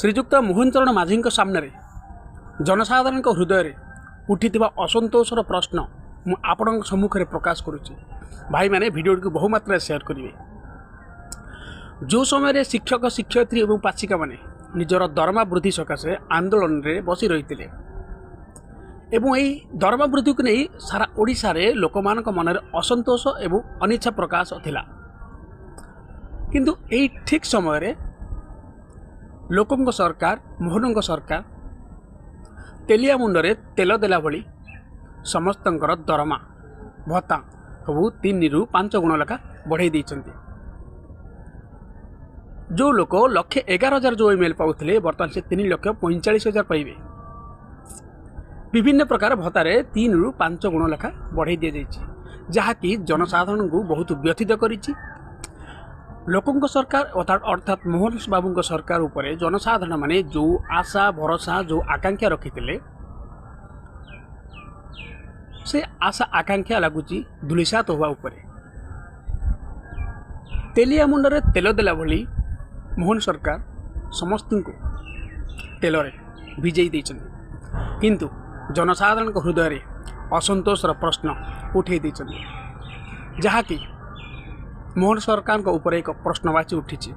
ଶ୍ରୀଯୁକ୍ତ ମୋହନ ଚରଣ ମାଝୀଙ୍କ ସାମ୍ନାରେ ଜନସାଧାରଣଙ୍କ ହୃଦୟରେ ଉଠିଥିବା ଅସନ୍ତୋଷର ପ୍ରଶ୍ନ ମୁଁ ଆପଣଙ୍କ ସମ୍ମୁଖରେ ପ୍ରକାଶ କରୁଛି। ଭାଇମାନେ, ଭିଡ଼ିଓଟିକୁ ବହୁମାତ୍ରାରେ ସେୟାର କରିବେ। ଯେଉଁ ସମୟରେ ଶିକ୍ଷକ, ଶିକ୍ଷୟିତ୍ରୀ ଏବଂ ପାଚିକାମାନେ ନିଜର ଦରମା ବୃଦ୍ଧି ସକାଶେ ଆନ୍ଦୋଳନରେ ବସି ରହିଥିଲେ ଏବଂ ଏହି ଦରମା ବୃଦ୍ଧିକୁ ନେଇ ସାରା ଓଡ଼ିଶାରେ ଲୋକମାନଙ୍କ ମନରେ ଅସନ୍ତୋଷ ଏବଂ ଅନିଚ୍ଛା ପ୍ରକାଶ ଥିଲା, କିନ୍ତୁ ଏଇ ଠିକ୍ ସମୟରେ ଲୋକଙ୍କ ସରକାର, ମୋହନଙ୍କ ସରକାର ତେଲିଆ ମୁଣ୍ଡରେ ତେଲ ଦେଲା ଭଳି ସମସ୍ତଙ୍କର ଦରମା, ଭତ୍ତା ସବୁ 3ରୁ 5 ଗୁଣ ଲେଖା ବଢ଼େଇ ଦେଇଛନ୍ତି। ଯେଉଁ ଲୋକ 1,11,000 ଯେଉଁ ଏମ୍ ଏଲ୍ ପାଉଥିଲେ, ବର୍ତ୍ତମାନ ସେ 3,45,000 ପାଇବେ। ବିଭିନ୍ନ ପ୍ରକାର ଭତ୍ତାରେ 3ରୁ 5 ଗୁଣ ଲେଖା ବଢ଼େଇ ଦିଆଯାଇଛି, ଯାହାକି ଜନସାଧାରଣଙ୍କୁ ବହୁତ ବ୍ୟଥିତ କରିଛି। ଲୋକଙ୍କ ସରକାର ଅର୍ଥାତ୍ ମୋହନ ବାବୁଙ୍କ ସରକାର ଉପରେ ଜନସାଧାରଣମାନେ ଯେଉଁ ଆଶା, ଭରସା, ଯେଉଁ ଆକାଂକ୍ଷା ରଖିଥିଲେ, ସେ ଆଶା ଆକାଂକ୍ଷା ଲାଗୁଛି ଧୂଳିସାତ ହେବା ଉପରେ। ତେଲିଆ ମୁଣ୍ଡରେ ତେଲ ଦେଲା ଭଳି ମୋହନ ସରକାର ସମସ୍ତଙ୍କୁ ତେଲରେ ଭିଜେଇ ଦେଇଛନ୍ତି, କିନ୍ତୁ ଜନସାଧାରଣଙ୍କ ହୃଦୟରେ ଅସନ୍ତୋଷର ପ୍ରଶ୍ନ ଉଠେଇ ଦେଇଛନ୍ତି, ଯାହାକି ମୋହନ ସରକାରଙ୍କ ଉପରେ ଏକ ପ୍ରଶ୍ନବାଚୀ ଉଠିଛି।